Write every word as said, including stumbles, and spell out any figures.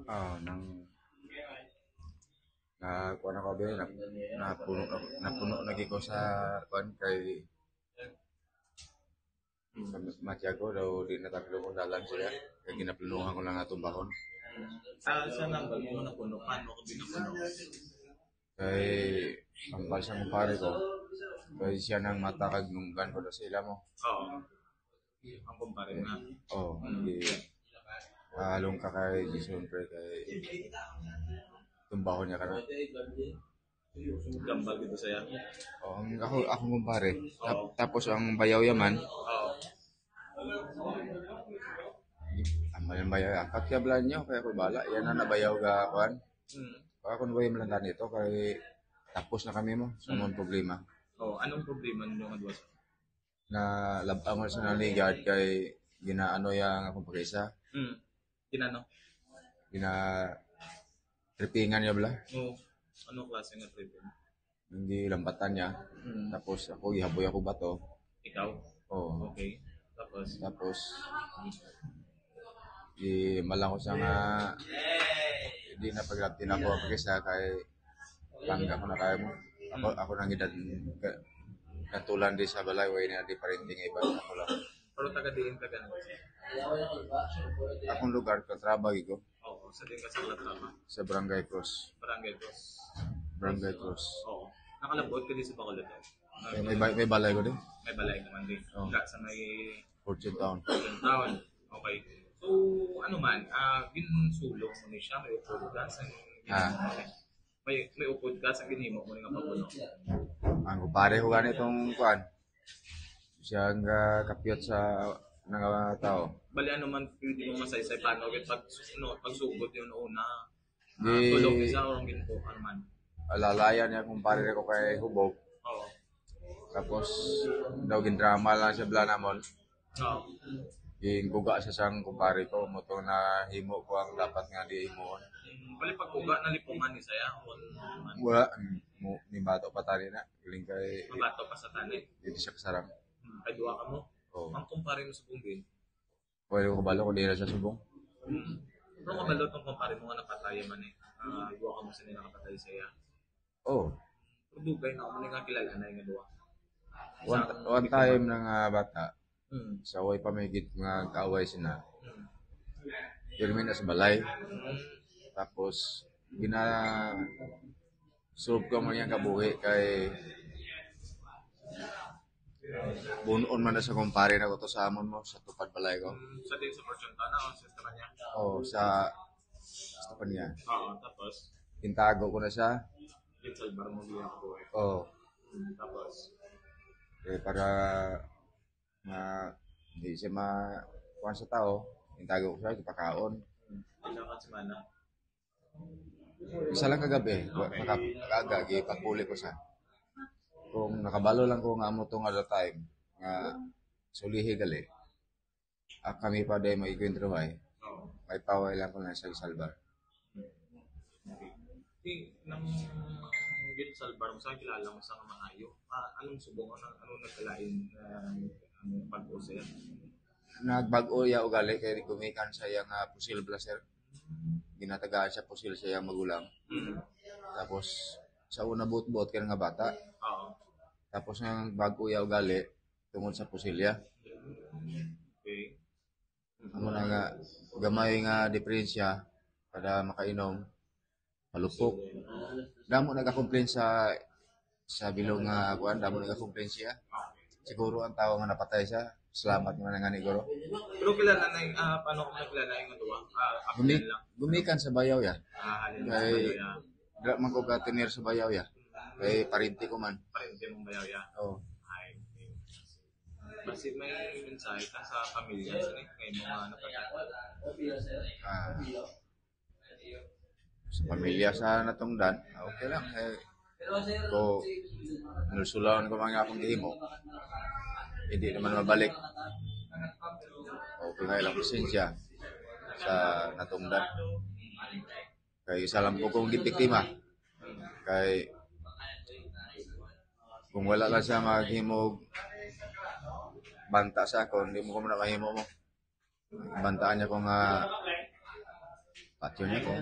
Ah, nang na kuan ako, be, na, napuno, napuno lagi ko sa kuan kay sa Matiago daw di na taklo kung dalan sila. Kay ginaplanuhan ko lang nga tumbahon. Ah, sa nang mo napuno, paano ko binapuno? Kay ang pal sa kumpare ko, kay siya nang mata kag nunggan ko daw sa ila mo. Oo. Ang kumpare na. Oh, di along ka kay di siyempre kay tumbahon niya ka na. Gambal dito saya. Oh, ang ako akong kumpare. Tap- tapos ang bayaw yaman, Oo. ang malang bayaw ya. Kakyablan niyo kaya ko bala. Yan na nabayaw ga kuan. Hmm. Kaya kung wala lang ganito kay tapos na kami mo sa mga problema. Oh, anong problema ninyo nga duwa? Na labang sa nang ligad kay ginaano yang akong pagkaisa. Hmm. Kinano? Gina tripingan niya bala. Oh, anong klase nga tripping? Hindi lambatan niya. Hmm. Tapos ako gihaboy ako bato. Ikaw? Oh, Okay. Tapos? Tapos di malang ko siya nga di na paglabti na ako ang pagkaisa kay bangga ko na kaya mo. Ako ako nang edad ka, katulan di sa balay way na di parenting iba ako lang. Pero taga diin ka ganun? Akong lugar ko trabaho ko Oo, sa din ka sa Calatrava. Sa Barangay Cross. Barangay Cross. Barangay Cross. Oo. Nakalabot ka din sa Bacolod. Eh, may, ba- may balay ko din. May balay naman din. Oo. Sa may Fortune Town. Town. Okay. So, ano man, ah, ginsulong mo ni siya, may upod ka sa Ah. may may upod ka sa ginhimo mo ni nga papuno. Ang kumpare ko gani itong kuan. Siya ang ah, kapyot sa mga tao. Bali ano man pwede mo masaysay paano gid pag no, pagsugod yun una. Ah, Di- tulog isa or ang ginto, ano man. Alalayan niya kumpare ko kay Hubog. Oo. Tapos daw gindrama lang siya bala namon. Oo. Gingkuga sa sang kumpare ko mo to na himo ko ang dapat nga di himuon. Mm, Bali pag uga na lipungan ni saya. Kung ano man. Wala mo ni bato pa tani na. Galing kay Mabato pa sa tani. Dito siya kasarang. Hmm, Kay duwa ka mo. Oh. Ang kumpare mo sa Bungbin. Pwede ko kabalo kung di na siya subong. Hmm. Pero kabalo tong kumpare mo nga napatay man eh. Ah, duwa ka mo sa nila kapatay saya. Oh. Pero dugay na mo nga kilala na yung duwa. One, one time na nga bata, Hmm. sa way pa may git nga kaaway sina. Hmm. Pirmi na sa balay. Hmm. Tapos gina solve ko mo niyang kabuhi kay bunon man na sa kumpare na ko to sa amon mo sa tupad balay ko. Hmm, Sa din sa Fortune Town, o sa Estrella. Oh, sa sa pa niya. Oo, tapos, Tintago ko na siya. Ginsalbar mo niya ako eh. Oh, Hmm, Tapos, eh, para nga di siya ma kuan sa tao, tintago ko siya, ipakaon. Ilang ka semana? Isa lang kagabi, wa- maka- kaaga, gipagpuli ko sa. Kung nakabalo lang ko nga amo to nga the time, nga sulihi gali. Ah, kami pa day mag-ikwentro ay, Oo. may paway lang ko na sa salbar. Okay. Di, nang ginsalbar mo sa kilala mo sa nga maayo, ah, anong subong, anong, anong nagkalain na ano, pag-o siya? Nagbag-o ya ugali kay gumikan sa iya nga pusil bala, sir. Ginatagaan siya pusil sa iyang magulang. Mm. Tapos sa una buot-buot kay nga bata. Oo. Tapos nga bag-o ya ugali tungod sa pusilya. Okay. Amo na nga gamay nga diferensya kada makainom, malupok. Damo nagakomplain sa sa bilog nga kuan, damo nagakomplain siya. Siguro ang tawo nga napatay siya, salamat nga nangani guro. Pero kilala na yung, ah, paano ko nakilala yung duwa? Ah, Gumi, Apian lang. Gumikan sa bayaw ya. Ah, halin Kay- sa ya. Dra man ko ka tener sa bayaw ya. Kay parente ko man. Parente mong bayaw ya. Oh. Ay. Kasi may mensahe ka sa pamilya sa rin, kay mga napatay. Ah, sa pamilya sa natungdan, okay lang. Eh, ko nulsulaon ko mga akong gihimo. Hindi naman mabalik. Okay nga ilang presensya sa natungdan. Kay isa lang po kong gibiktima. Kay kung wala lang siya maghimog banta sa ako, hindi mo ko nakahimo mo. Bantaan niya ko nga Patyon ako.